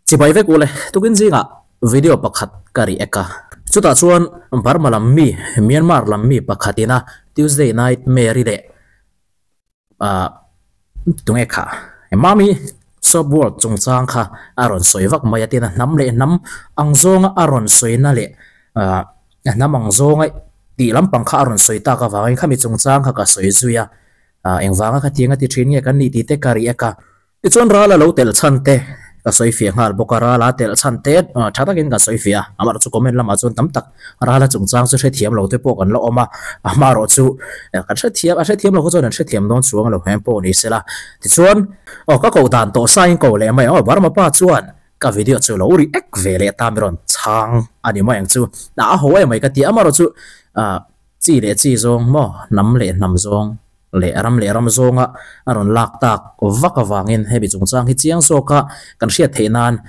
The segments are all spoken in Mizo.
Chibai vek ule, tukin zingah video pakhat ka react a. Chutah chuan Burma lam mi, Myanmar lam mi pakhatina Tuesday Night Mary leh ah tunge kha Mami Soap World chungchang kha a rawn sawi vak mai a tina hnam leh hnam ang zawnga a rawn sawina leh ah hnam ang zawnga tih lampang kha a rawn sawi tak avangin khami chungchang kha ka sawi zui a. Ah engvanga khatianga ti thin nge kan nih tih te ka react a. Tichuan ral a lo telh chhan te ka sawi fiah nghal bawk a, ral a telh chhan te tha takin kan sawi fiah a, amaherawh chu comment lamah chuan tam tak ral a chungchang chu hrethiam lo te pawh kan la awm a, amaherawh chu kan hrethiam a hrethiam lo kha chuan an hrethiam dawn chuang lo hem pawh ni sela. Tichuan aw ka koh dan tawh sain ko leh mai ang aw Burma pa chuan ka video chu lo react ve leh ta mi rawn chhang a ni mai ang chu, a ho em mai ka ti a, amaherawh chu chi leh chi zawng maw hnam leh hnam zawng. leh ram leh ram zawnga a rawn lak tak vak avangin hemi chungchang hi chiang zawka kan hriat theih nan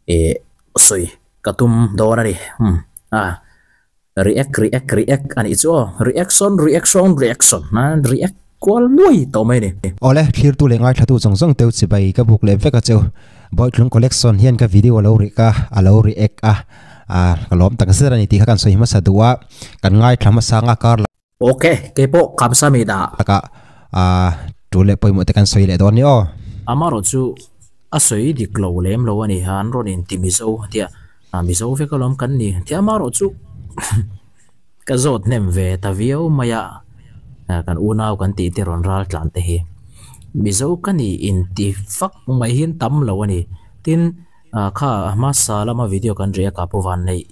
ih sawi ka tum dawn a ni. Umm a react react react a nih chu aw reaction reaction reaction a react kual nuai tawh mai a ni. Awle, thlirtu leh ngaithlatu zawng zawng teu chibai ka buk leh vek a cheu. Bawitlung collection hian ka video a lo rik a, a lo react a, a ka lawm tak zet a ni tih kha kan sawi hmasa duh a, kan ngaithla hmasa anga kar Ok, keipawh Kamsami dah. Takah ah tul leh pawimawh te kan sawi leh dawn ni aw. Amarawh chu a sawi dik lo lem lo a ni, an rawn inti Mizo tia Mizo vek alawm kan ni tia amarawh chu ka zawt hnem ve ta viau mai a, kan unau kan tih te rawn ral tlan te hi Mizo ka ni inti fak mai hi an tam lo a ni. Tin, kha hmasa lama video kan reh a ka pu Vanneih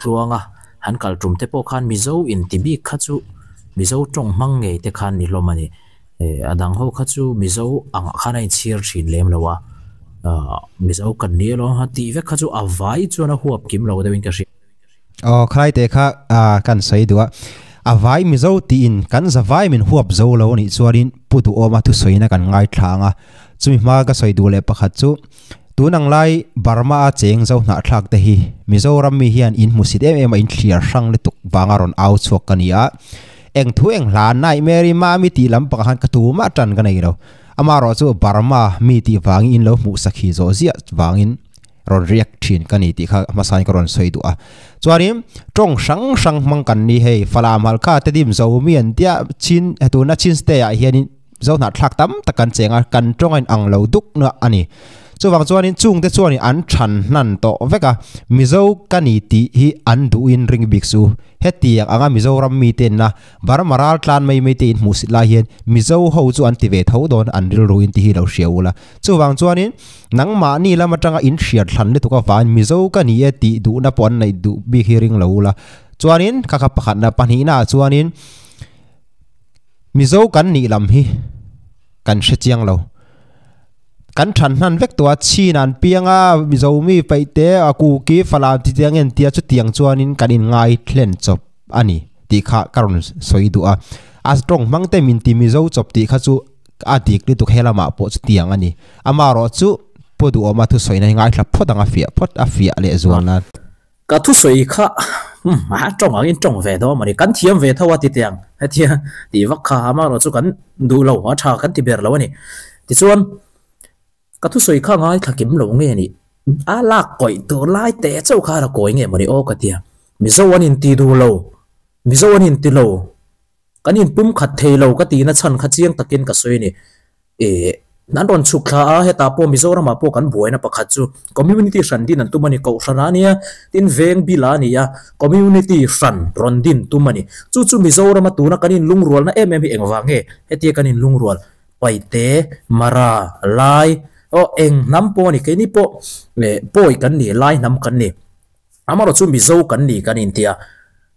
Tluanga han kal tum te pawh khan Mizo inti bik kha chu Mizo tawng hmang ngei te khan ni hlawm a ni. A dang ho kha chu Mizo angah khan a inchhir thin lem lo a, Mizo kan ni alawm a tih vek kha chu a vai chuan a huap kim lo deuhin ka hria. Aw khalai te kha kan sawi duh a, a vai Mizo tiin kan zavai min huap zo lo anih chuanin Pu Duhawma thusawina kan ngaithla ang a, chumi hma ka sawi duh leh pakhat chu Tun ang lai Burma a cheng zo hnahthlak te hi Mizoram mi hian in hmusit em em a in thliar hrang lutuk vanga rawn au chhuak ka ni a. Eng thu eng hla Nightmare mami tih lam pakah khan ka tumah tan ka nei lo. Amaherawh chu Burma mi tih vangin in lo hmuh sakhi zawh ziah vangin rawn react thin ka ni tih kha hmasain ka rawn sawi duh a. Chuanin tawng hrang hrang hmang kan ni hei Falam Halkha te dim Zomi an tia Chin tuna Chin State ah hianin Zo hnahthlak tam tak kan cheng a, kan tawng a inang lo duk na a ni. Chuvang chuanin chungte chuanin an than hnan tawh vek a, Mizo ka ni tih hi an duhin ring bik chu. Hetiang anga Mizoram mite na Burma ral tlan mai mai te in hmuhsit lai hian Mizo ho chu an ti ve tho dawn an rilru in ti hi lo hria ula. Chuvang chuanin nangmahni lam atanga in hriat hlan lutuk avangin Mizo ka ni e tih duhna pawh an neih duh bik hi ring lo ula. Chuanin kha kha pakhatna pahnihnaah chuanin. Mizo kan nih lam hi kan hre chiang lo. Kan than hnan vek tawh a, chhin an piang a, Mizo mi paih te a kuki falam ti te ang en tia chutiang chuanin kan inngai hlen chawp a ni tih kha ka rawn sawi duh a. A tawng hmang te min ti Mizo chawp tih kha chu a dik lutuk he lamah pawh chutiang a ni. Amaherawh chu Pu Duhawma thusawina hi ngaithla phawt ang a fiah phawt a fiah leh zual nan. Ka thusawi kha umm a tawng angin tawng ve dawn mawni, kan thiam ve tho a ti teh ang hetia tih vak kha amaherawh chu kan duh lo a tha kan ti ber lo a ni. Tichuan ka thusawi kha ngaithla kim lo nge ni a lak kawih tur lai teh chauh kha a la kawi nge mawni aw ka tia. Mizo an inti duh lo, Mizo an inti lo, kan inpum khat thei lo ka tihna chhan kha chiang takin ka sawi a ni. Ih, an rawn chhuk thla a, hetah pawh Mizoramah pawh kan buaina pakhat chu community hran din an tum a ni, Kohhran a nia, tin veng bil a ni a, community hran rawn din tum a ni. Chu chu Mizorama tuna kan inlungrualna em em hi engvang nge hetia kan inlungrual? Paite, Mara, Lai, aw eng hnam pawh a ni, keini pawh eh pawi kan ni, Lai hnam kan ni. Amaherawh chu Mizo kan ni kan intia,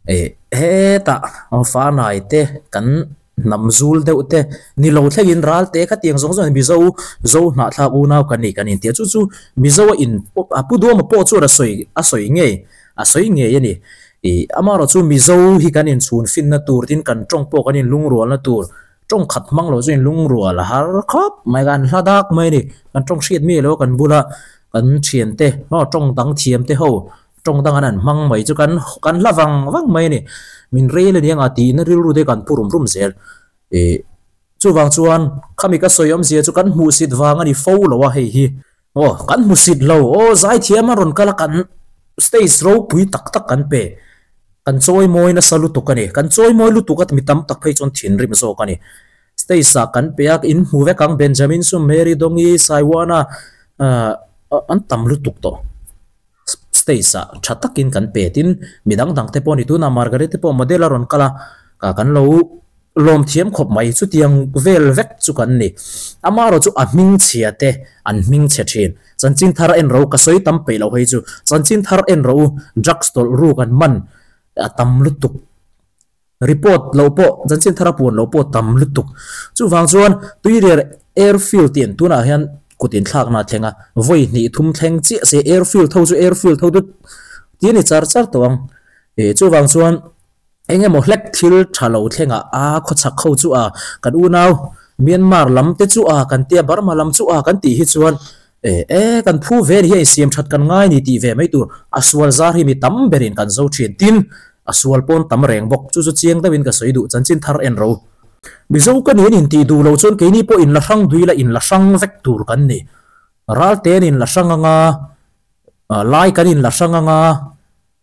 eh hetah fanai te kan hnam zul deuh te ni lo thlengin ral te khatiang zawng zawng Mizo zo hnahthlak unau kan ni kan intia chu chu Mizo a in a pu duama pawh chuan a sawi a sawi ngei a sawi ngei a ni. Ih amaherawh chu Mizo hi kan inchhun finna tur tin kan tawng pawh kan inlungrualna tur tawng khat hmang lo chu inlungrual a har khawp mai kan hla dak mai a ni. Kan tawng hriat mi lo kan bula kan thiante maw tawng dang thiamte ho tawng dang an han hmang mai chu kan kan hla vang vang mai a ni. Min rel a ni anga tihna rilru te kan pu rum rum zel. Ih chuvang chuan khami ka sawi awmzia chu kan hmuhsit vang a ni fo lo a hei hi. Aw kan hmusit lo aw zaithiam a rawn kal a kan stage ropui tak tak kan pe kan chawi mawi nasa lutuk a ni kan chawi mawi lutuk a mi tam tak phei chuan thinrim zawk a ni stage ah kan pe a in hmu vek ang Benjamin Sum Mary Dawngi Saiwana ah an tam lutuk tawh stage ah tha takin kan pe tin midang dang te pawh a ni tunah Margaret te pawh model a rawn kal a ka kan lo. Lawm thiam khawp mai, chutiang vel vek chu kan ni. Amaherawh chu a hming chhia te an hming chhe thin. Chanchin thar en ro, ka sawi tam peih loh hei chu. Chanchin thar en ro u, drugs tawlh ruk an man a tam lutuk. Report loh pawh, chanchin thar a puan loh pawh tam lutuk. Chuvang chuan Tuirial Airfield tih an tunah hian kut inthlakna a thleng a, vawi hnih thum thleng chiah se airfield ho chu airfield ho chu ti a ni char char tawh ang. Chuvang chuan. Eng emaw hlek thil tha lo thlengah a khawchhak ho chu a kan unau Myanmar lam te chu a kan tia Burma lam chu a kan tih hi chuan e e kan phu ve ni hi a insiam that kan ngai ni tih ve mai tur a sual zar hi mi tam berin kan zo thin tin a sual pawn tam reng bawk chu chu chiang deuhin ka sawi duh chanchin thar en ro. Mizo ka nen intih duh lo chuan keini pawh inla hrang dui la inla hrang vek tur kan ni. Ral te'n inla hrang anga lai kan inla hrang anga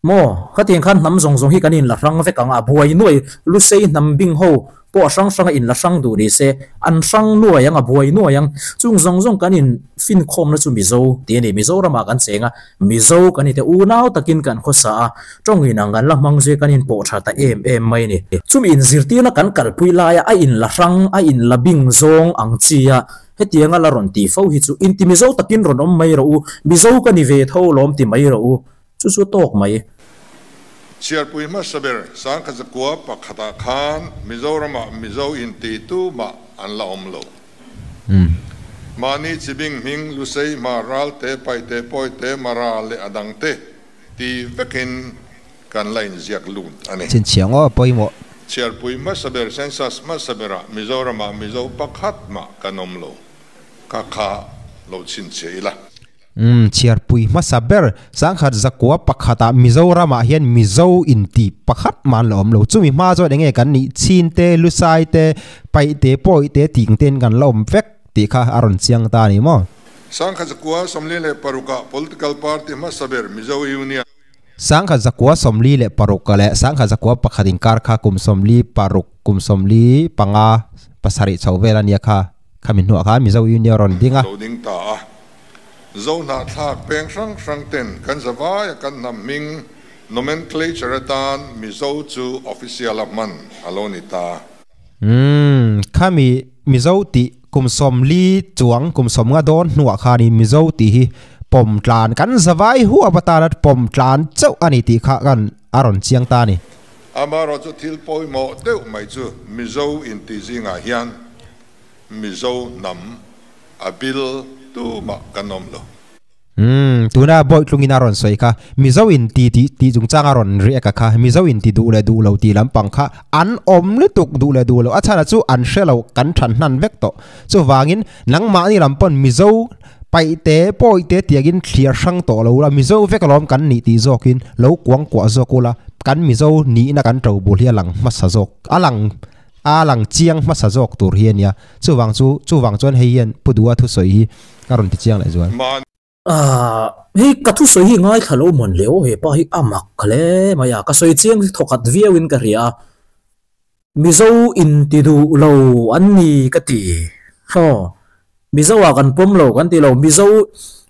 Maw, khatiang khan hnam zawng zawng hi kan inla hrang vek ang a, buai nuai Lusei hnam bing ho pawh a hrang hrang a inla hrang duh ni se, an hrang nuai ang a, buai nuai ang. Chung zawng zawng kan in finkhawmna chu Mizo tih a ni. Mizoramah kan cheng a, Mizo kan ni te unau takin kan khawsa a, tawng inang kan la hmang zui kan inpawh tha ta em em mai a ni. Chumi inzirtirna kan kalpui laia a inla hrang, a inla bing zawng ang chi a, hetianga la rawn tih fo hi chu inti Mizo takin rawn awm mai rawh u, Mizo ka ni ve tho lawm ti mai rawh u. Chu chu tawk mai. Chhiarpui hmasa ber Sangkhazakua pakhatah khan Mizoramah Mizo inti tumah an la awm lo. Mahni chibing hming Lusei, Hmar, Ralte, Paite, Pawite, Mara leh a dangte ti vekin kan la inziak lut a ni. Chhinchhiang aw pawimawh. Chhiarpui hmasa ber Census hmasa berah Mizoramah Mizo pakhat mah kan awm lo. Ka kha lo chhinchhiah ila. Umm chhiarpui hmasa ber sangkhat zakua pakhatah Mizoramah hian Mizo inti pakhat mah an la awm lo. Chumi hma chuan enge kan nih chin te, lusai te, paih te, pawi te tih ten kan la awm vek tih kha a rawn chiang ta a ni maw? Sangkhat zakua 46 ah Political Party hmasa ber Mizo Union. Sangkhat zakua 46 leh sangkhat zakua pakhat inkar kha kum 46, kum 45, pasarih chho vel a nia kha. Khami hnuah khan Mizo Union rawn ding a. Lo ding ta a. Zo hnahthlak peng hrang hrang ten kan zavaia kan hnam hming nomenclature atan Mizo chu official a hman a lo ni ta. Umm, khami Mizo tih kum 40 chuang kum 50 dawn hnuah khanin Mizo tih hi pawm tlan kan zavai huap atana pawm tlan chauh a ni tih kha kan a rawn chiang ta a ni. Amaherawhchu thil pawimawh deuh mai chu Mizo inti zingah hian Mizo hnam a bil tumah kan awm lo. Umm, tuna Bawitlungin a rawn sawi kha, Mizo in ti tih tih chungchang a rawn riak a kha, Mizo in ti duh leh duh lo tih lampang kha an awm lutuk duh leh duh lo, a chhan a chu an hre lo kan than hnan vek tawh. Chuvangin nangmahni lam pawn Mizo paihte pawihte tiangin thliar hrang tawh lo la, Mizo vek alawm kan nih tih zawkin lo kuang kuah zawk ula, kan Mizo nihna kan to bul hi a lang hmasa zawk, a lang A lang chiang hmasa zawk tur hi a nia. Chuvang chu, chuvang chuan hei hian Pu Duha thusawi hi a rawn ti chiang leh zual. Ahh, hei ka thusawi hi ngaithla lo mawn le aw, hepa hi a mak hle mai a, ka sawi chiang hi thawkhat viau in ka hria a, Mizo in ti duh lo an ni ka ti, haw, Mizo ah kan pawm lo kan ti lo, Mizo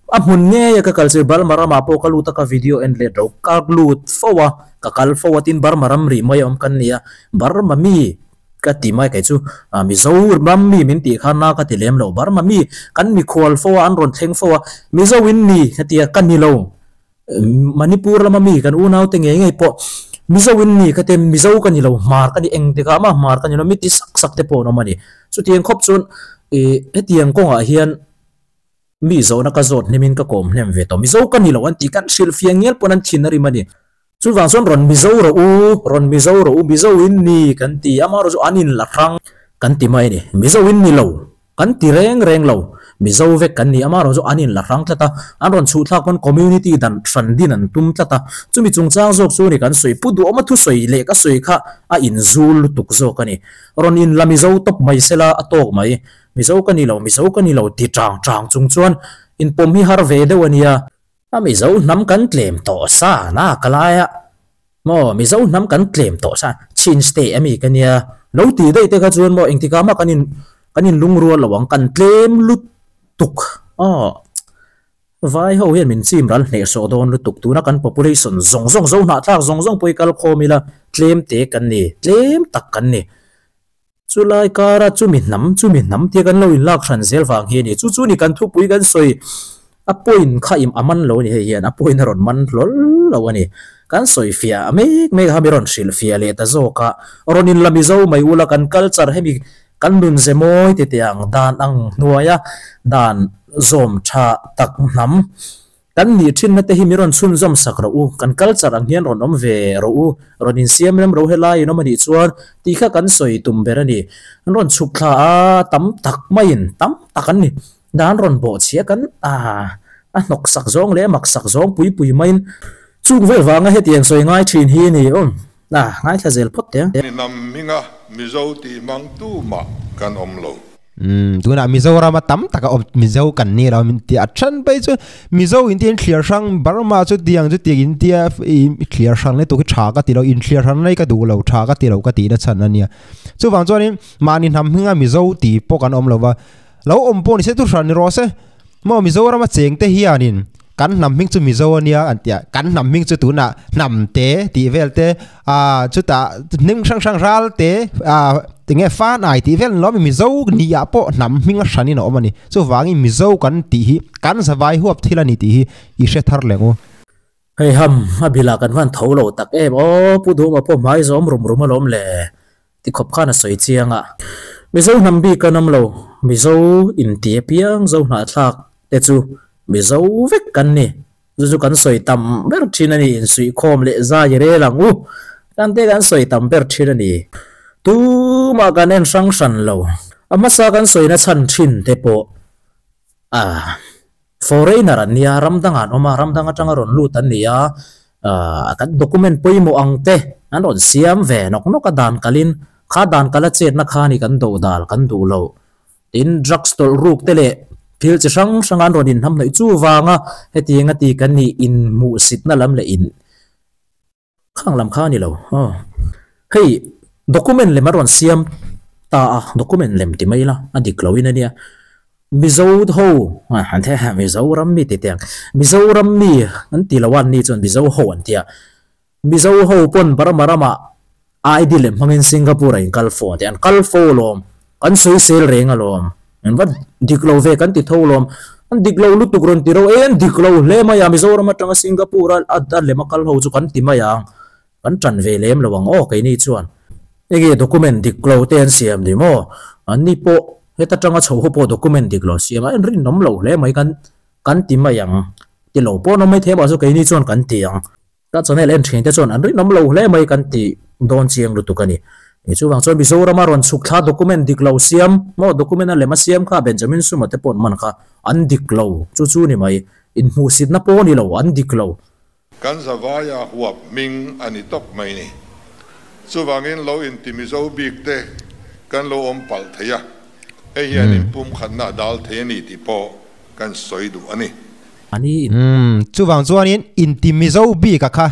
a hmun ngei a ka kal chu Burma ramah pawh ka lut a ka video en let ro, ka lut fo a, ka kal fo a tin Burma ram rih mai a awm kan ni a, Burma mi ka ti mai kei chu Mizo ram mi min tih kha na ka ti lem lo, Burma mi kan mikhual fo a an rawn thleng fo a, Mizo in ni ka ti a, ka ni lo. Manipur lama mi kan unau te ngei ngei pawh Mizo in ni ka ti Mizo ka ni lo hmar ka ni eng tikah mah hmar ka ni lo mi ti sak sak te pawh an awm a ni. Chutiang khawp chuan ih hetiang kawngah hian mi zawhna ka zawt hnemin ka kawm hnem ve tawh. Mizo ka ni lo an tih kan hrilhfiah ngial pawn an thin a rim a ni. Chuvang chuan rawn Mizo rawh u, rawn Mizo rawh u, Mizo in ni kan ti a, amaherawhchu an inla hrang kan ti mai a ni. Mizo in ni lo. Kan ti reng reng lo. Mizo vek kan ni. Amaherawh chu an inla hrang tlat a, an rawn chhuh thlak pawn community dan hran din an tum tlat a. Chumi chungchang zawk chu ni kan sawi pu duhawma thusawi leh ka sawi kha a inzul lutuk zawk a ni. Rawn inla Mizo tawp mai sela a tawk mai. Mizo ka ni lo, Mizo ka ni lo ti chang chang chung chuan In pawm hi har ve deuh a nia. A Mizo hnam kan tlem tawh sa na ka lai a maw Mizo hnam kan tlem tawh sa Chin state ami ka nia lo ti daih te kha chuan maw engtikah mah kan in kan in lungrual lo ang kan tlem lutuk aw vai ho hian min chim ral hneh sawh dawn lutuk tuna kan population zawng zawng zo hnahthlak zawng zawng pawh i kal khawm ila tlem te kan ni tlem tak kan ni. Chulai kara chumi hnam, chumi hnam tia kan lo inlak hran zel vang hi a ni. Chu chu ni kan thupui kan sawi a point kha im a man lo a ni hei hian a point a rawn man hlawl lo a ni. Kan sawi fiah mek mek a mi rawn hrilh fiah leh ta zawk a, rawn inla Mizo mai ula kan culture hemi kan nun ze mawi ti teh ang dan ang hnuaia dan zawm tha tak hnam Kan nih thinna te hi mi rawn chhunzawm sak rawh u, kan culture ang hian rawn awm ve rawh u, rawn insiam rem ro helai in awm a nih chuan tih kha kan sawi tum ber a ni. An rawn chhuk thla a, tam tak maiin tam tak an ni. Dan rawn bawh chhia kan a, a hnawk sak zawng leh a mak sak zawng pui pui maiin chung vel vanga hetiang sawi ngai thin hi a ni awm. A, ngaithla zel phawt teh ang. Ni hnam hminga Mizo tih hmang tumah kan awm lo. Umm tunah Mizoram a tam tak a awm Mizo kan ni lo min tia a then phei chu Mizo in tia in thliar hrang Burma chu tiang chu tiang in tia i thliar hrang lutuk hi tha ka ti lo in thliar hrang mai ka duh lo tha ka ti lo ka tih na chhan a nia chuvang chuanin mahni hnam hminga Mizo tih pawh kan awm lo va lo awm pawh ni se chu hran ni rawh se maw Mizoram a cheng te hianin kan hnam hming chu Mizo a nia an tia kan hnam hming chu tunah hnam te tih vel te ah chutah hming hrang hrang ral te ah enge fan ai tih vel an lawm a Mizo ni ah pawh hnam hming a hranin a awm a ni chuvangin Mizo kan tih hi kan zavai huap thil a ni tih hi i hre thar leh ngu. Hei ham a bilah kan van tho lo tak em aw Pu Duhma pawh hmai zawm rum rum alawm le ti khawp khan a sawi chiang a. Mizo hnam bik an awm lo, Mizo inti apiang Zo hnahthlak te chu Mizo vek kan ni. Chu chu kan sawi tam ber thin a ni, insuihkhawm leh zai rel ang u. Kan te kan sawi tam ber thin a ni. Tumah kan en hrang hran lo. A hmasa kan sawina chhan thin te pawh a foreigner an nia, ram dangah an awm a, ram dang atanga rawn lut an ni a, kan document pawimawh ang te an rawn siam ve nawk nawk a dan kalin kha dan kala chetna kha ni kan doh dal kan duh lo. Tin, drugs tawlh ruk te leh thil chi hrang hrang an rawn inhnam hnaih chu vanga hetiang a ti kan nih inhmuhsitna lam leh in khang lam kha a ni lo. Aw. Hei document lem a rawn siam ta a, document lem ti mai ila a dik loin a nia. Mizo ho, Mizoram mi ti teh ang, Mizoram mi an ti lo a an ni chuan Mizo ho an ti a. Mizo ho pawn Burma ramah ID lem hmangin Singapore ah in kal fo tih an kal fo alawm, kan sawisel reng alawm, an va dik lo ve kan ti tho alawm, an dik lo lutuk rawn ti ro e an dik lo hle mai a, Mizoram atanga Singapore a a lem a kal ho chu kan ti mai ang, kan tan ve lem lo ang aw keini chuan. Enge document dik lo te an siam ni maw? An ni pawh heta tanga chho ho pawh document dik lo siam a, en rinawm lo hle mai kan kan ti mai ang, ti lo pawh an awm mai thei a mahse keini chuan kan ti ang. Ka channel en thin te chuan an rinawm lo hle mai kan ti dawn chiang lutuk a ni. Ih chuvang chuan Mizorama rawn chhuk thla document dik lo siam maw document a lem a siam kha Benjamin Suma te pawh an man kha an dik lo chu chu ni mai. Inhmuhsitna pawh ni lo an dik lo. Kan zavaia huap hming a ni tawp mai ni. Chuvangin lo inti Mizo bik te kan lo awm palh thei a, hei hian inpumkhatna a dal thei a ni tih pawh kan sawi duh a ni. Ani in. Umm, chuvang chuanin inti Mizo bik a kha,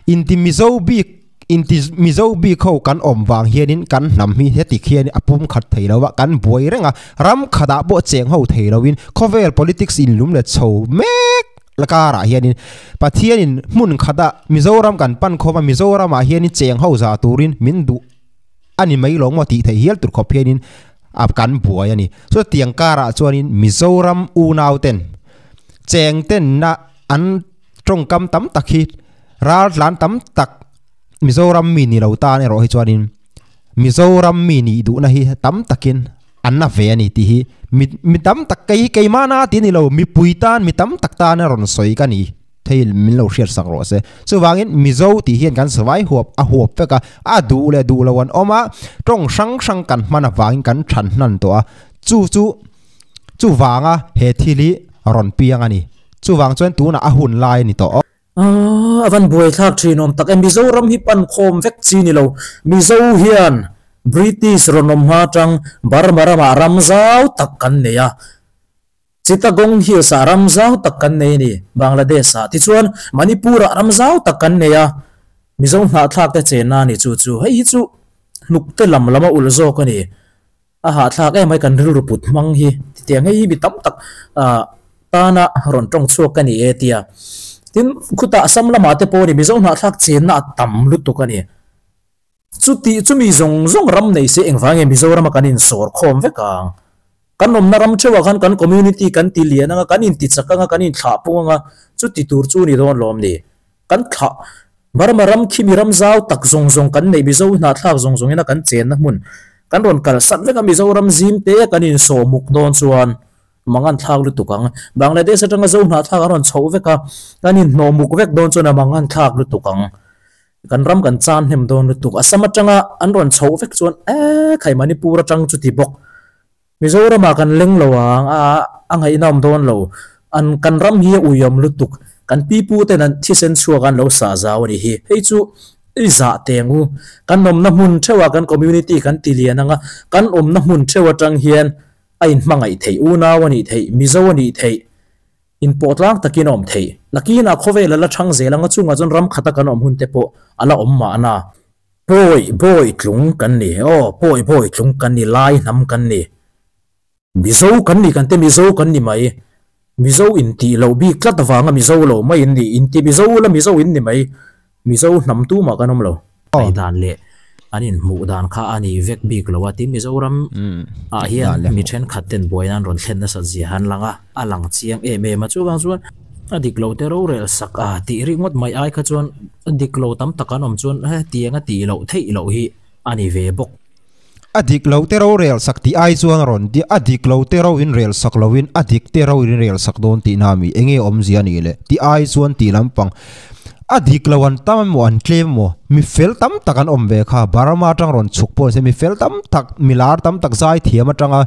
inti Mizo bik, inti Mizo bik ho kan awm vang hianin kan hnam hi heti khian a pum khat thei lo a, kan buai reng a, ram khatah pawh cheng ho thei loin khawvel politics inlum let chho mek la karah hianin Pathianin hmun khatah Mizoram kan pan khawm a, Mizoramah hianin cheng ho za turin min duh a ni mai lo maw tih theih hial tur khawp hianin a kan buai a ni. Chutiang karah chuanin Mizoram unauten Cheng ten na an tawngkam tam tak hi ral tlan tam tak Mizoram mi ni lo tan erawh hi chuanin Mizoram mi nih duhna hi tam takin an na ve a ni tih hi mi mi tam tak kei hi keimahna tih a ni lo mipui tan mi tam tak tan a rawn sawi ka ni thei min lo hriat sak rawh se. Chuvangin Mizo tih hian kan savai huap a huap vek a, a duh leh duh lo an awm a, tawng hrang hrang kan hman avangin kan than hnan tawh a, chu chu Chuvanga he thil hi rawn piang a ni. Chuvang chuan tunah a hun lai a ni tawh. A van buaithlak thin awm tak e. Mizoram hi pan khawm vek chi ni lo. Mizo hian British rawn awm hma atang Burma ramah ram zau tak kan nei a. Chittagong Hills ah ram zau tak kan nei a ni, Bangladesh ah. Tichuan, Manipur ah ram zau tak kan nei a, Mizo hnahthlak te chenna a ni chu chu. Hei hi chu hnuk te lam lam a ulh zawk a ni. A hahthlak em mai kan rilru put hmang hi. Titiang hei hi mi tam tak tana rawn tawng chhuak ka ni e tia. Tin, khutah Assam lamah te pawh a ni, Mizo hnahthlak chenna a tam lutuk a ni. Chuti chumi zawng zawng ram nei se engvang nge Mizorama kan insawr khawm vek ang? Kan awmna ram theuhah khan kan community kan ti lian anga, kan inti chak anga, kan inthlah pung anga, chuti tur chu ni dawn lawm ni? Kan thlah Burma ram khi mi ram zau tak zawng zawng kan neih Mizo hnahthlak zawng zawngina kan chenna hmun kan rawn kalsan vek a, Mizoram zim te kan insawh muk dawn chuan mangan thlak lutuk ang. Bangladesh atanga Zo hnahthlak an rawn chhoh vek a, kan inhnawh muk vek dawn chuan a mangan thlak lutuk ang. Kan ram kan chan hnem dawn lutuk. Assam atanga an rawn chhoh vek chuan eh khai Manipur atang chuti bawk. Mizoramah kan leng lo ang a, a ngaihna awm dawn lo. An kan ram hi a uiawm lutuk. Kan pipu ten an thisen chhuak an lo sah zau a nih hi. Hei chu i zah teng u. Kan awmna hmun theuhah kan community kan ti lian anga kan awmna hmun theuh atang hian a inhmangaih theih, unau a nih theih, Mizo a nih theih. Inpawh tlang takin a awm theih. Nakinah khawvel a la chhang zel anga chungah chuan ram khata kan awm hun te pawh a la awm mahna. Pawi bawi tlung kan ni. Aw, pawi bawi tlung kan ni, lai hnam kan ni. Mizo kan ni kan te Mizo kan ni mai. Mizo intih loh bik tlat avanga Mizo lo mai in ni. Inti Mizo la Mizo in ni mai. Mizo hnam tumah kan awm lo. Ngaihdan leh an inhmuh dan kha a ni vek bik lo a, tin Mizoram ah hian mi thenkhat ten buaina an rawn thlen nasat zia han lang a, a lang chiang em em a, chuvang chuan a dik lo te rorel sak a tih ringawt mai ai kha chuan a dik lo tam tak an awm chuan hetiang a tih loh theih loh hi a ni ve bawk. A dik lo te rorel sak tih ai chuan a rawn a dik lo te ro in rel sak lo in a dik te ro in rel sak dawn tih na mi enge awmzia a nih le tih ai chuan tih lampang a dik lo an tam emaw an tlem emaw mi fel tam tak an awm ve kha Burma atang rawn chhuk pawh ni se mi fel tam tak mi lar tam tak zai thiam atanga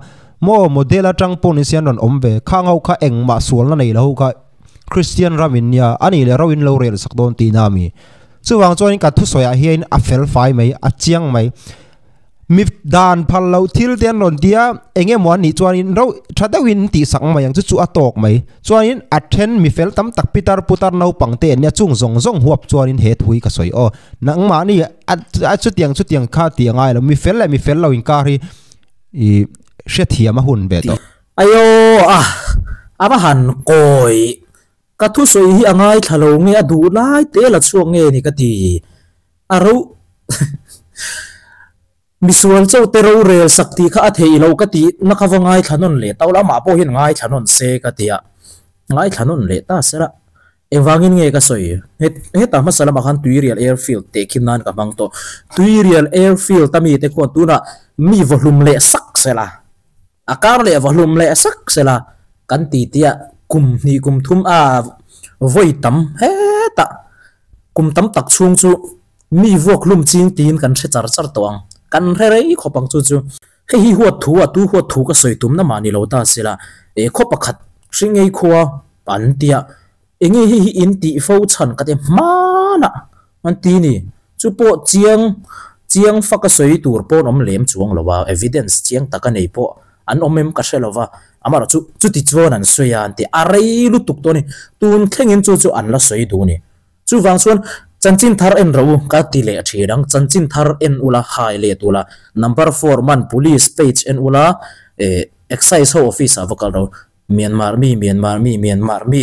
maw model atang pawh ni se an rawn awm ve khang ho kha engmah sualna nei lo ho kha Christian ram in nia a nih le ro in lo rel sak dawn tih na mi chuvang chuan ka thusawi ah hian a fel fai mai a chiang mai. Mi dan phal loh thil te an rawn ti a, eng emaw an nih chuanin ro tha deuhin tih sak mai ang chu chu a tawk mai. Chuanin a then mi fel tam tak pitar putar naupang te an nia chung zawng zawng huap chuanin he thu hi ka sawi aw. Nangmahni a a chutiang chutiang kha tih a ngai lo, mi fel leh mi fel lo inkar hi ih hrethiam a hun ve tawh. Aio a, a va han kawi. Ka thusawi hi a ngaithla lo nge a duh lai te la chhuak nge ni ka ti. A ro Misual cho te rorel sak tih kha a theih loh ka tih na kha va ngaithla nawn leh tau la, amah pawh hian ngaithla nawn se ka ti a, ngaithla nawn leh ta se la. Engvangin nge ka sawi? Hetah hmasa lamah khan Tuirial Airfield teh khin nan ka hmang tawh. Tuirial Airfield a mite khuan tunah mi vawhlum leh sak se la, a kar leh vawhlum leh sak se la kan ti tia kum hnih kum thum a vawi tam hetah Kum tam tak chhung chu mi vuak hlum ching tiin kan hre char char tawh ang. Kan hre rei khawp ang chu chu. Hei hi huat thu a tu huat thu ka sawi tumna mah ni lo ta sela, e khaw pakhat hringei khua an tia enge hei hi in tih fo chhan ka ti hmanah an ti ni. Chu pawh chiang chiang fak a sawi tur pawn awm lem chuang lo a, evidence chiang tak a nei pawh an awm em ka hre lo va, amaherawh chu chuti chuan an sawi a an ti a rei lutuk tawh a ni, tun thlengin chu chu an la sawi duh a ni. Chuvang chuan chanchin thar en rawh u ka ti leh thin ang, chanchin thar en ula hai let ula, number four man police page en ula eh excise ho office ah va kal rawh u, Myanmar mi Myanmar mi Myanmar mi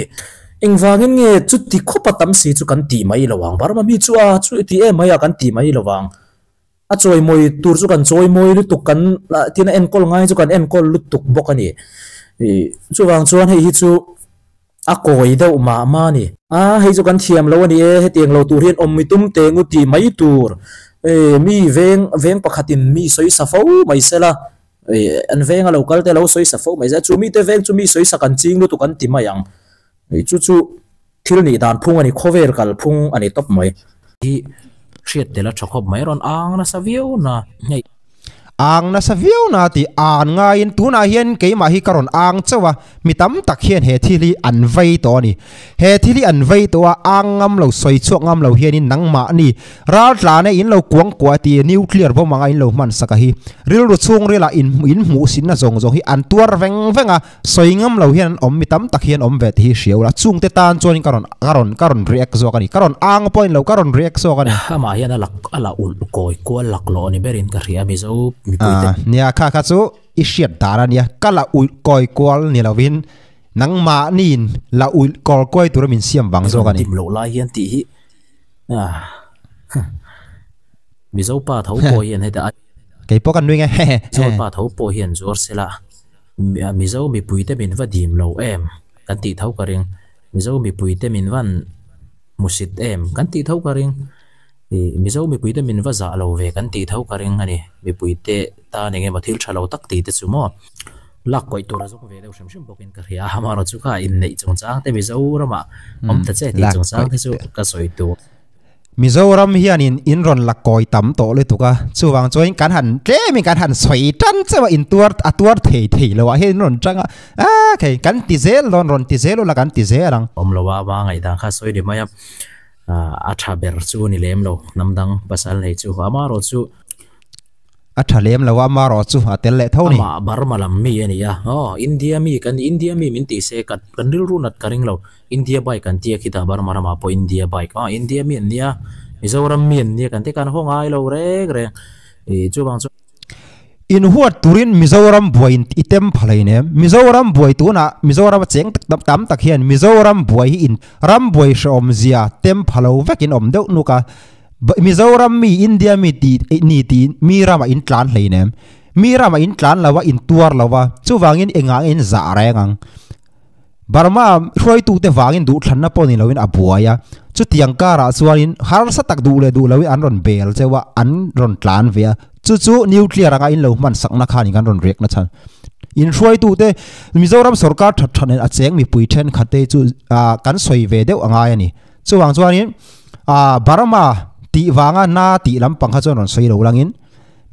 engvangin nge chuti khawpa tam si chu kan tih mai lo ang, Burma mi chu a chu ti em mai a kan tih mai lo ang. A chawimawi tur chu kan chawimawi lutuk kan tin a enkawl ngai chu kan enkawl lutuk bawk a ni. Chuvang chuan hei hi chu a kawi deuh mah mah a ni. A hei chu kan thiam lo a ni e, hetiang lo tur hian awm mi tum teh ngu ti mai tur. Mi veng veng pakhatin mi sawi sa fo mai sela, an venga lo kal te lo sawi sa fo mai sela, chu mite veng chu mi sawi sa kan ching lutuk an ti mai ang. Chu chu Thil nih dan phung a ni, khawvel kal phung a ni tawp mai. Hi hriat tel a tha khawp mai, rawn ang nasa viau na. Hei. Ang nasa viau na ti an ngaiin tunah hian keimah hi ka rawn ang chauh a, mi tam tak hian he thil hi an vei tawh a ni. He thil hi an vei tawh a, ang ngam lo, sawi chhuak ngam lo hianin nangmahni ral tlana in lo kuang kuah ti nuclear bomb anga in lo hman sak a hi. Rilru chhungrila in in hmuhsinna zawng zawng hi an tuar veng veng a, sawi ngam lo hian an awm, mi tam tak hian awm ve tih hi hria ula, chungte tan chuanin ka rawn ka rawn ka rawn react zawk a ni, ka rawn ang pawhin lo ka rawn react zawk a ni. Amah hian a lak a la ulh kawi kual laklawh a ni berin ka hria Mizo mipuite. Nia kha kha chu i hriat dan a nia, ka la ulh kawi kual ni lovin nangmahniin la ulh kawl kuai tura min siam vang zawk a ni. Dim loh lai hian tih hi Mizo pa tho pawh hian heta a. Kei pawh ka nui nge hehe. Mizo pa tho pawh hian zuar sela Mizo mipuite min va dim lo em kan tih tho ka ring. Mizo mipuite min van hmusit em kan tih tho ka ring. Ih Mizo mipuite min va zah lo ve kan tih tho ka ring a ni. Mipuite tan eng emaw thil tha lo tak tih te chu maw lak kawih tur a zawng ve deuh hrim hrim bawkin ka hria a, amaherawh chu kha inneih chungchang te Mizoramah awm ta che tih chungchang te chu ka sawi tur. Mizoram hianin in rawn la kawi tam tawh lutuk a, chuvang chuan kan han tlemin kan han sawi tan chauh a, in tuar a tuar thei thei lo ah hian in rawn tang a, ah khei kan ti zel dawn rawn ti zel ula kan ti zel ang. Awm lo a, ama ngaihdan kha sawi ni mai a. A tha ber chu ni lem lo, hnam dang pasal nei chu amaherawh chu. A tha lem lo a, amaherawh chu a tel leh tho ni. Amah Burma lam mi a ni a, aw India mi kan ni, India mi min tih se ka kan rilru nat ka ring lo, India bike an tia khitah Burma ramah pawh India bike, aw India mi an nia, Mizoram mi an nia kan ti kan haw ngai lo reng reng, ih chuvang chu. In huat turin Mizoram buai in i tem pha hlei nem. Mizoram buai tunah Mizoram a cheng tak tam tak hian Mizoram buai hi in ram buai hrehawm zia tem pha lo vek in awm deuh nuk a. Mizoram mi India mi ti ni tiin mi ramah in tlan hlei nem. Mi ramah in tlan lo a in tuar lo a chuvangin engah nge in zah reng ang. Burma hruaitute vangin duhthlanna pawh ni loin a buai a, chutiang karah chuanin harsa tak duh leh duh loin an rawn bel cheu a, an rawn tlan ve a, chu chu nuclear anga in lo hman sakna khanin kan rawn riakna chhan. In hruaitute Mizoram sorkar that that nen a cheng mipui thenkhatte chu kan sawi ve deuh a ngai a ni. Chuvang chuanin Burma tih vanga na tih lampang kha chuan rawn sawi lo langin,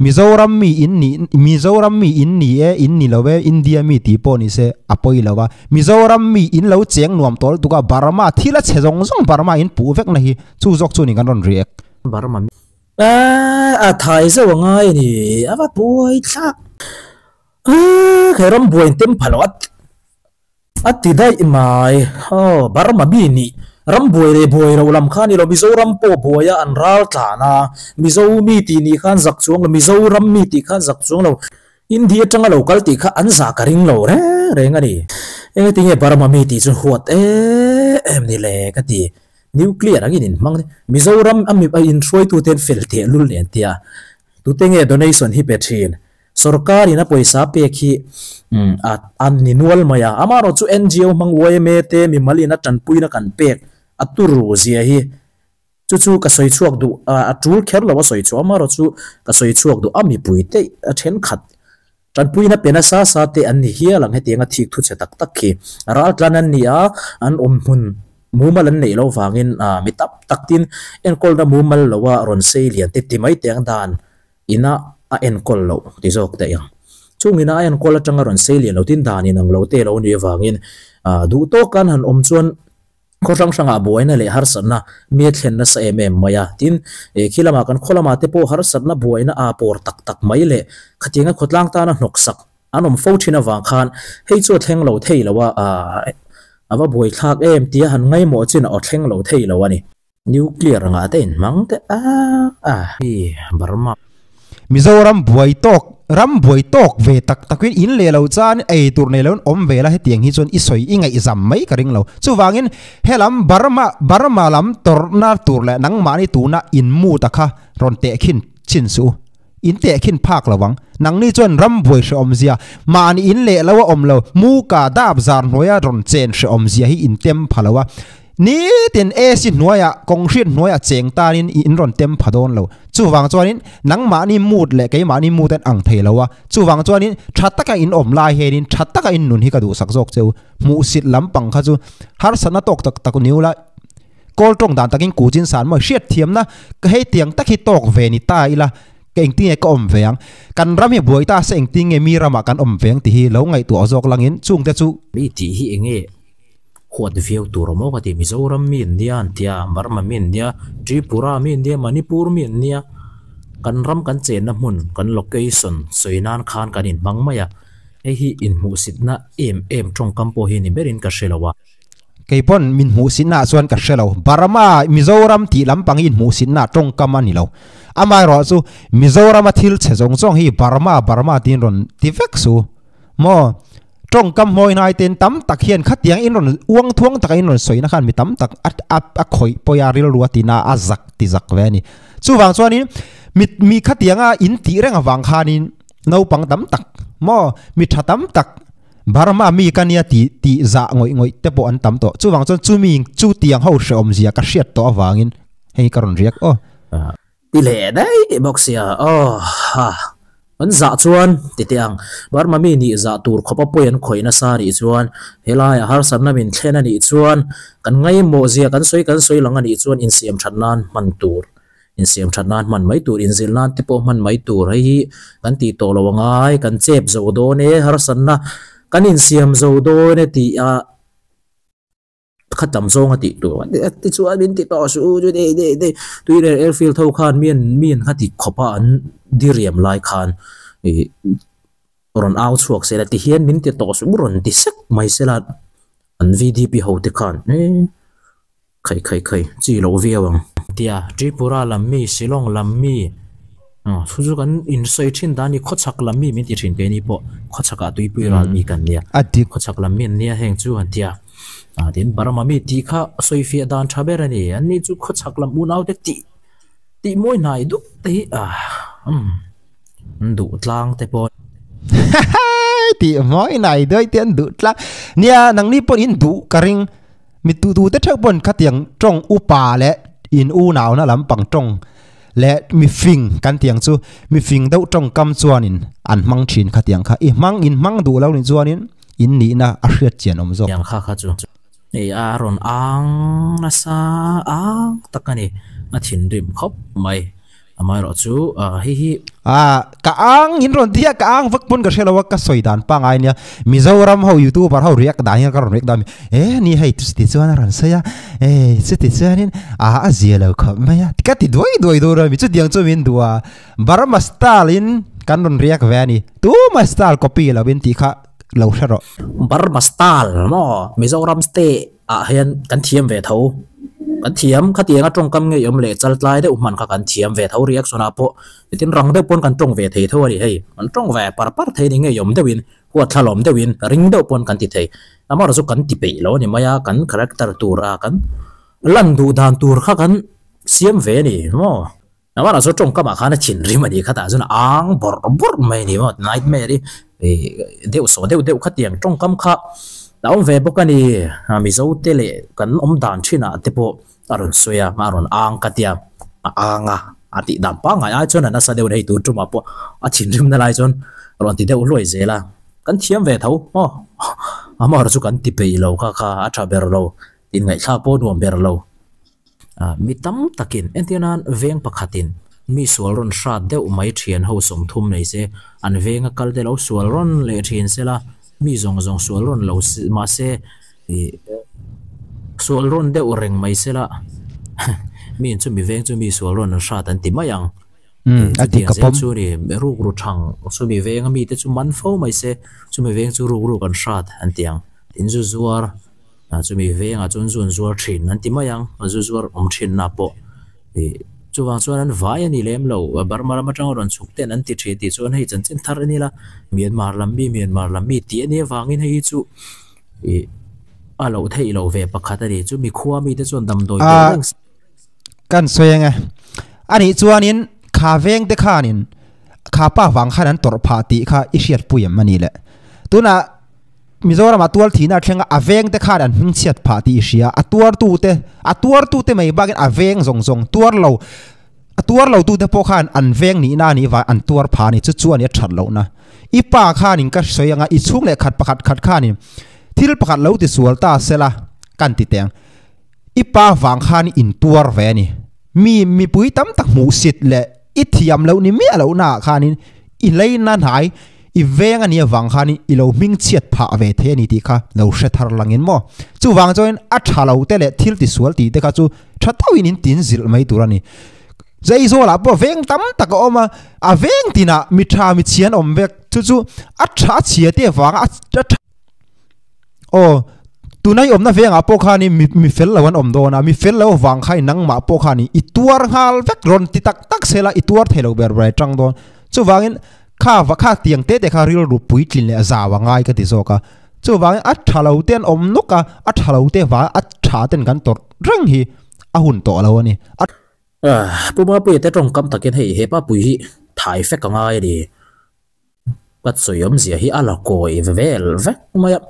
Mizoram mi in ni Mizoram mi in ni e in ni lo e India mi tih pawh ni se a pawi lo a Mizoram mi in lo cheng nuam tawh lutuk a Burma thil a chhe zawng zawng Burma in puh vek na hi chu zawk chu ni kan rawn react. Burma mi a thai zeuh a ngai a ni a va buai thlak a he ram buai in tem pha lo a A ti daih mai. Aw, Burma mi nih ram buai leh buai lo lam kha a ni lo. Mizoram pawh buaia an ral tlan a, Mizo mi tih nih khan zak chuang lo, Mizoram mi tih khan zak chuang lo. India atanga lo kal tih kha an zah ka ring lo reng reng a ni. Engati nge Burma mi tih chu huat em em ni le ka ti. Nuclear angin inhmang Mizoram a mi a inhruaitute an fel teh lul nen tia. Tute nge donation hi pe thin? Sorkar in a pawisa pek hi a a ni nual mai a, amaherawh chu NGO hmang yma te mimal in a tanpuina kan pek a turu zia hi chu chu ka sawi chhuak duh a tul kher lo a sawi chhuah amaherawh chu ka sawi chhuak duh a mipui te a thenkhat tanpuina pe nasa sa te an ni hial ang hetiang a thik thu che tak tak khi raltlan an ni a an awm hmun mumal an neih loh vangin mi tam tak tin enkawlna mumal lo a rawn sei lian te ti mai teh ang dan Ina a enkawl loh ti zawk daih ang. Chung ina a enkawl atanga rawn sei lian lo tin dan in ang lo te lo nih avangin duh tawk an han awm chuan khaw hrang hrangah buaina leh harsatna mi a thlen nasa em em mai a. Tin, khi lamah kan khaw lamah te pawh harsatna buaina aa pawr tak tak mai leh khatianga khawtlang tana hnawksak an awm fo thin avang khan hei chu a thleng lo thei lo a, a va buaithlak em tia han ngaimawh chin a aw thleng lo thei lo a ni. Nuclear ngah te in hmang te a a hi Burma. Mizoram buai tawk, ram buai tawk ve tak takin in leh lo chuan ei tur nei loin awm ve la hetiang hi chuan i sawi i ngaihzam mai ka ring lo. Chuvangin helam Burma Burma lam tawrhna tur leh nangmahni tuna in mu ta kha rawn tehkhin chin suh u. In tehkhin phak lo ang. Nangni chuan ram buai hrehawm zia, mahni in leh lo a awm lo, mu ka dap zar hnuaia rawn chen hrehawm zia hi in tem pha lo a. Nitin AC hnuaiah, kawng hriat hnuaiah cheng tanin in rawn tem pha dawn lo. Chuvang chuanin nangmahni mood leh keimahni mood an ang thei lo a. Chuvang chuanin tha taka in awm lai hianin tha taka in nun hi ka duhsak zawk che u. Hmuhsit lampang kha chu harsatna tawk tak tak ni ula. Kawl tawng dan takin kuchin san mawi hriat thiamna ka hei tiang tak hi tawk ve ni ta ila. Ka engtin nge ka awm ve ang? Kan ram hi buai ta se engtin nge mi ramah kan awm ve ang tih hi lo ngaihtuah zawk langin chungte chu. Mi tih hi enge huat viau tur awm aw ka ti. Mizoram mi an nia an tia, Burma mi an nia, Tripura mi an nia, Manipur mi an nia. Kan ram kan chenna hmun, kan location sawi nan khan kan inhmang mai a. Hei hi inhmuhsitna em em tawngkam pawh hi ni berin ka hre lo a. Kei pawn min hmuhsitna ah chuan ka hre lo. Burma, Mizoram tih lampang hi inhmuhsitna tawngkam a ni lo. Amaherawh chu Mizorama thil chhe zawng zawng hi Burma, Burma tiin rawn ti vek su. Maw? Tawngkam hmawi hnai ten tam tak hian khatiang in rawn uang thuang taka in rawn sawina khan mi tam tak a a a khawih pawi a rilru a tina a zak ti zak ve a ni. Chuvang chuanin mi mi khatianga in tih reng avang khanin naupang tam tak maw mi tha tam tak Burma mi ka nia tih tih zah ngawih ngawih te pawh an tam tawh. Chuvang chuan chumi chu tiang ho hrehawm zia ka hriat tawh avangin hei ka rawn riak aw. Ti leh daih bawk sia aw ha an zah chuan ti teh ang Burma mi nih zah tur khawpa pawi an khawih nasa anih chuan helaiah harsatna min thlen anih chuan kan ngaimawh zia kan sawi kan sawi lang anih chuan insiam that nan hman tur insiam that nan hman mai tur inzilh nan te pawh hman mai tur hei hi kan tih tawh lo angai kan chep zo dawn e harsatna kan insiam zo dawn e tih a Kha tam zawng a tih tur a ti chuan min ti tawh suh u chu dei dei dei tui leh airfield ho khan mi an mi an kha ti khawp a an diriam lai khan ih rawn au chhuak sela ti hian min ti tawh suh u rawn ti sek mai sela an VDP ho te khan eh khai khai khai chi loh viau ang. Tia Tripura lam mi Shillong lam mi aw chu chu kan insawi thin dan a ni khawchhak lam mi min ti thin keini pawh khawchhakah tuipui ral mi kan nia khawchhak lam mi an nia heng chu an tia. Ah tin Burma mi tih kha sawi fiah dan tha ber a ni. An ni chu khawchhak lam unau te tih tih mawi hnai dup te hi ah umm an duh tlang te pawh. Tih mawi hnai duai te an duh tlang. Nia nangni pawh in duh ka ring. Mi tu tu te theuh pawn khatiang tawng upa leh in unauna lampang tawng leh mi fing kan tiang chu mi fing deuh tawngkam chuanin an hmang thin khatiang kha. I hmang in hmang duh lo nih chuanin. In nihna a hriat chian awm zawk. Tiang kha kha chu hei a rawn ang nasa ang tak a ni, a thinrim khawp mai. Amaherawh chu hei hi. A ka ang in rawn ti a, ka ang vak pawn ka hre lo a, ka sawi dan pangai nia. Mizoram ho youtuber ho react dan hian ka rawn react dan a mi, e ni hei chuti chuan a rawn sawi a, e chuti chuanin a a zia lo khawp mai a, ka ti duai duai dawn a mi, chutiang chu min duh a. Burma style in kan rawn react ve a ni, tuma style copy lo in tih kha. Lo hre rawh. Burma style maw Mizoram state ah hian kan thiam ve tho. Kan thiam khatianga tawngkam ngei awm leh chaltlai deuh hman kha kan thiam ve tho reaction ah pawh nitin rang deuh pawn kan tawng ve thei tho a ni hei. Kan tawng ve par par thei a ni ngei awm deuhin huatthlal awm deuhin ring deuh pawn kan ti thei. Amaherawh chu kan ti peih lo a ni mai a kan character tur a kan lan duh dan tur kha kan siam ve a ni maw. Amah chu tawngkamah khan a thinrim a nih kha tah chuan a ang bawrh bawrh mai a ni maw nightmare i deuh sawh deuh deuh khatiang tawngkam kha a awm ve bawk a ni Mizo te leh kan awm dan thinah te pawh a rawn sawi a a rawn ang ka tia a ang a a tih dan pangngai ai chuan a nasa deuh hei tun tumah pawh a thinrim na lai chuan a rawn ti deuh hluai zel a kan thiam ve tho maw amah chu kan ti peih lo kha kha a tha ber lo inngaihthlak pawh nuam ber lo. Mi tam takin, entir nan veng pakhatin mi sual rawn hrat deuh mai thian ho 30 nei se, an venga kal te lo sual rawn leh thin se la, mi zawng zawng sual rawn lo mah se sual rawn deuh reng mai se la, mi in chu mi veng chu mi sual rawn an hrat an ti mai ang. Chutiang zel chu ni, rukru thang chu mi venga mite chu man fo mai se, chumi veng chu rukruk an hrat an ti ang. Tin zu zuar. Chumi vengah chuan zu an zuar thin an ti mai ang, zu zuar awm thinna pawh ih chuvang chuan an vai a ni lem lo, Burma ram atanga rawn chhuk ten an ti thin tih chuan hei chanchin thar a ni la, Myanmar lam mi Myanmar lam mi tih a nih avangin hei hi chu ih a loh theih loh ve pakhat a ni, chumi khua mite chuan damdawi deuh reng. Kan sawi ang e, anih chuanin kha veng te khanin kha pa vang khan an tawrh phah tih kha i hriatpui em a ni le, tunah. Mizoramah tual thihna a thleng a, a veng te khan an hmingchhiat phah tih i hria. A tuartu te, a tuartu te mai bakin a veng zawng zawng tuar lo, a tuar lo tu te pawh khan an veng nihna a nih vang an tuar phah a ni. Chu chu a ni a that lohna. I pa khanin ka sawi anga i chhung leh khat pakhat khat khanin thil pakhat lo ti sual ta sela kan ti teh ang. I pa vang khan in tuar ve a ni. Mi mipui tam tak hmuhsit leh. I thiam loh ni miah loh naah khanin i leina hnai i veng a nih avang khanin i lo hming chhiat phah ve thei a ni tih kha lo hre thar langin maw. Chuvang chuanin a tha lo te leh thil tisual tih te kha chu tha tauhin in tin zilh mai tur a ni. Zaizawlah pawh veng tam tak a awm a, a veng tinah mi tha mi chhia an awm vek. Chu chu a tha a chhia te avanga a tha. Aw, tuna i awmna vengah pawh khanin mi mi fel lo an awm dawn a, mi fel lo avang khain nangmah pawh khanin i tuar nghal vek rawn ti tak tak sela i tuar thei lo ber ber atang dawn. Chuvangin kha va kha tiang te te kha rilru puitlin leh zau a ngai ka ti zawk a. Chuvangin a tha lo te an awm nawk a, a tha lo te vang a tha ten kan tawrh reng hi a hun tawh lo a ni. A. Pu Mapuia te tawngkam takin hei hepa pui hi thai fek a ngai a ni. Ka sawi awmzia hi a la kawi vel vek mai a.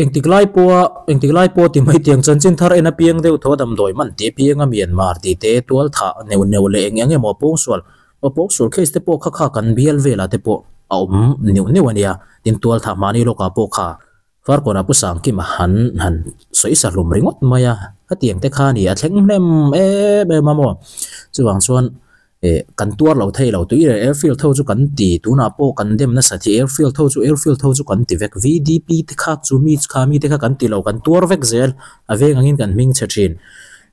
Engtik lai pawha engtik lai pawh ti mai tiang chanchin thar en apiang deuh thaw damdawi man tih apianga Myanmar tih te tual thah neuh neuh leh eng eng emaw pawngsual aw pawngsual case te pawh kha kha kan bial velah te pawh a awm neuh neuh a nia. Tin tual thah mahni lawkah pawh kha Farkawnah Pu Sangkima han han sawi sa hlum ringawt mai a, hetiang te kha a ni a thleng hnem em em a maw. Chuvang chuan Eh, kan tuar lo thei lo tui leh airfield ho chu kan ti, tunah pawh kan dem nasa thi airfield ho chu airfield ho chu kan ti vek, VDP te kha chu mi kha mi te kha kan ti lo, kan tuar vek zel, a veng angin kan hming chhe thin.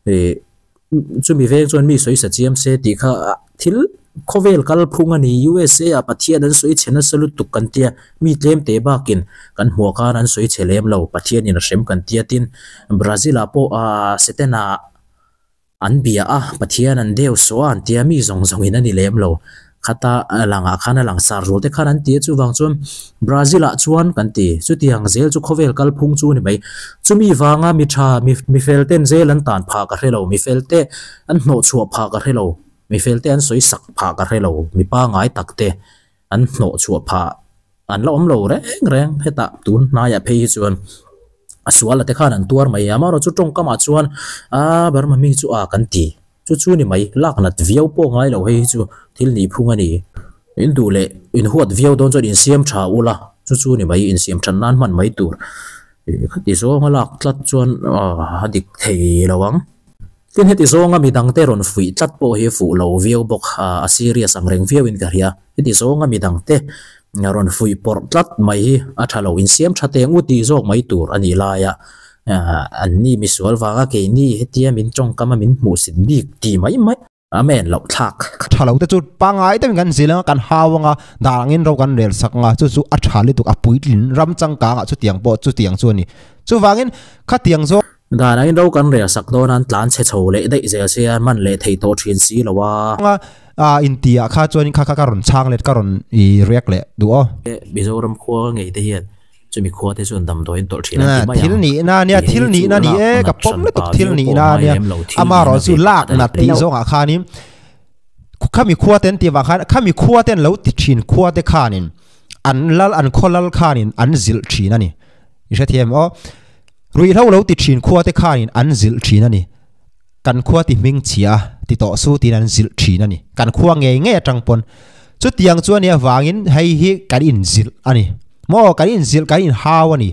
Eh, chumi veng chuan mi sawi sa chiam se tih kha thil khawvel kalphung a ni, USA ah Pathian an sawi chhe nasa lutuk kan tia, mi tlem te bakin kan hmuah khan an sawi chhe lem lo, Pathianin a hrem kan tia tin, Brazil ah pawh ah Satan ah An bia a, Pathian an deu suah an tia mi zawng zawngin a ni lem lo. Khata langah khan a langsar rual te khan an ti a, chuvang chuan Brazil ah chuan kan ti. Chutiang zel chu khawvel kalphung chu a ni mai. Chumi vanga mi tha, mi mi fel ten zel an tan phah ka hre lo, mi fel te an hnawh chhuah phah ka hre lo, mi fel te an sawi sak phah ka hre lo, mi pangai tak te an hnawh chhuah phah an la awm lo reng reng. Hetah tun hnaiah phei hi chuan a sual a te khan an tuar mai a, amaherawhchu tawngkamah chuan a Burma mi chu a kan ti chu chu ni mai lak nat viau pawh ngai lo hei hi chu thil nih phung a ni. In duh leh in huat viau dawn chuan insiam tha ula chu chu ni mai insiam that nan hman mai tur khati zawnga lak tlat chuan a dik thei lo ang. Tin heti zawnga midangte rawn fuih tlat pawh hi fuh lo viau bawk a serious ang reng viauin ka hria. Heti zawnga midangte rawn fuih pawrh tlat mai hi a tha lo, insiam tha teng u tih zawk mai tur a nih laia an ni misual vanga keini hetia min tawngkama min hmuhsit bik tih mai mai a men loh thlak. Tha lo te chu pangngai deuhin kan zil anga kan hau anga dan angin ro kan rel sak anga chu chu a tha lutuk a puitlin ram changkangah chutiang pawh chutiang chu a ni. Chuvangin khatiang zawng. Dan angin ro kan rel sak dawn a an tlan chhe chho leh daih zel sia man leh thei tawh thin si lo a. A inti ah kha chuan kha kha ka rawn chhang let ka rawn i react leh duh aw. Mizoram khua ngei te hian chumi khua te chuan damdawi an tawlh thin an ti mai ang. Thil nihna ania thil nihna ni e ka pawm lutuk thil nihna ania amaherawh chu lak nat tih zawngah khanin khami khua te an tih vang khan khami khua te an lo ti thin khua te khanin an lal an khaw lal khanin an zilh thin a ni i hrethiam aw ruihhlo lo ti thin khua te khanin an zilh thin a ni. Kan khua ti hming chhia ti tawh su tiin an zilh thin a ni. Kan khua ngei ngei atang pawn. Chutiang chu a nih avangin hei hi kan inzilh a ni. Maw kan inzilh kan inhau a ni.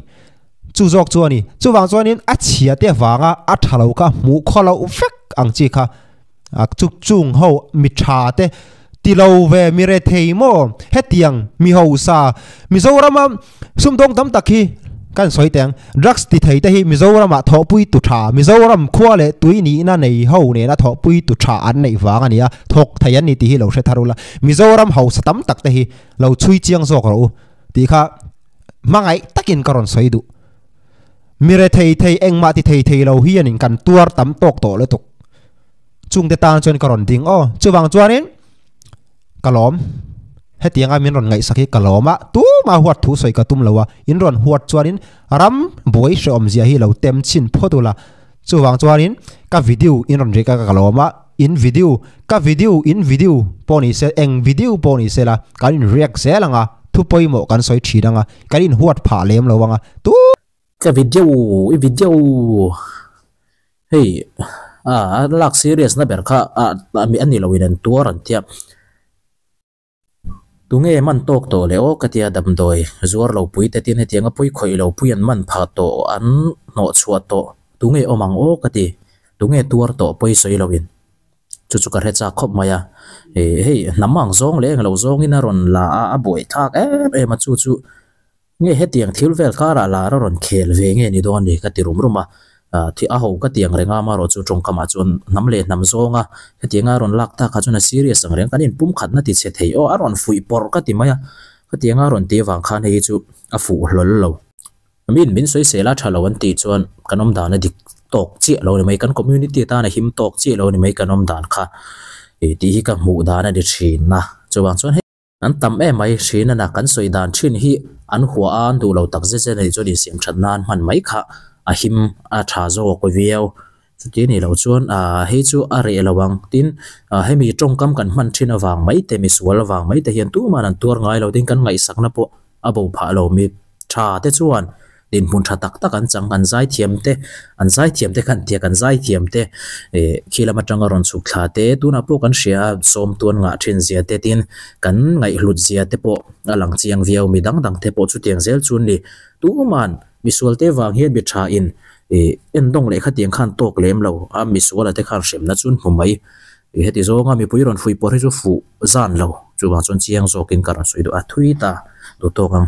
Chu zawk chu a ni. Chuvang chuanin a chhia te avanga a tha lo kha hmuh khaw loh vek ang chi kha chu chung ho mi tha te ti lo ve mi rethei maw hetiang mi hausa Mizorama Sumdawng tam tak hi kan sawi teh ang, drugs ti thei te hi Mizoramah thawhpui tu tha, Mizoram khua leh tui nihna nei ho nena thawhpui tu tha an neih vang a ni a, thawk thei an ni tih hi lo hre thar ula, Mizoram hausa tam tak te hi lo chhui chiang zawk rawh u tih kha hmangaih takin ka rawn sawi duh. Mi rethei thei engmah ti thei thei lo hianin kan tuar tam tawk tawh lutuk. Chungte tan chuan ka rawn ding aw. Chuvang chuanin. Ka lawm. Hetianga min rawn ngaihsak hi ka lawm a, tumah huat thu sawi ka tum lo a, in rawn huat chuanin ram buai hrehawm zia hi lo tem chhin phawt ula. Chuvang chuanin ka video in rawn rik a ka lawm a, in video, ka video, in video pawh ni se, eng video pawh ni se la, kan in react zel ang a, thu pawimawh kan sawi thin ang a, kan in huat phah lem lo ang a, tu. Ka video, i video. Hei a lak serious na ber kha a ni lo in an tuar an tia. Tunge man tawk tawh le aw ka tia damdawi zuar lo pui te tin hetiang a pawi khawih lo pui an man phah tawh an hnawh chhuah tawh tunge awm ang aw ka ti tunge tuar tawh pawi sawi lo in. Chu chu ka hre chak khawp mai a. Ih hei hnam ang zawng leh englo zawngin a rawn la a, a buai thlak em em a chu chu nge hetiang thil vel karah lar a rawn khel ve nge ni dawn ni ka ti rum rum a. Thi a ho ka ti ang reng a, amaherawh chu tawngkamah chuan hnam leh hnam zawnga hetianga a rawn lak tak kha chuan a serious ang reng kan inpumkhatna ti chhe thei aw a rawn fuih pawrh ka ti mai a. Khatianga a rawn tih avang khan hei hi chu a fuh hlawl lo. Min min sawisel a tha lo an tih chuan kan awm dan a dik tawk chiah lo ni mai, kan community tan a him tawk chiah lo ni mai kan awm dan kha ih tih hi ka hmuh dan a ni thin a. Chuvang chuan hei an tam em mai thin a na kan sawi dan thin hi an hua a an duh lo tak zet zet a nih chuan insiam that nan hman mai kha a him a tha zawk viau. Chuti a nih loh chuan ah hei chu a reh lo ang tin ah hemi tawngkam kan hman thin avang mai te misual avang mai te hian tuman an tuar ngai lo tin kan ngaihsakna pawh a bo phah lo mi tha te chuan dinhmun tha tak tak an chang an zaithiam te an zaithiam te khan tia kan zaithiam te eh khi lam atanga rawn chhuk thla te tunah pawh kan hria a sawm tuan ngah thin zia te tin kan ngaihhlut zia te pawh a lang chiang viau mi dang dang te pawh chutiang zel chu ni tuman misual te vang hian mi tha in Ih, en dawng leh khatiang khan tawk lem lo a, misuala te khan hremna chu an hmu mai. Ih, heti zawnga mipui rawn fuih pawh hi chu fuh zan lo, chuvang chuan chiang zawkin ka rawn sawi duh a, thui ta duh tawk ang.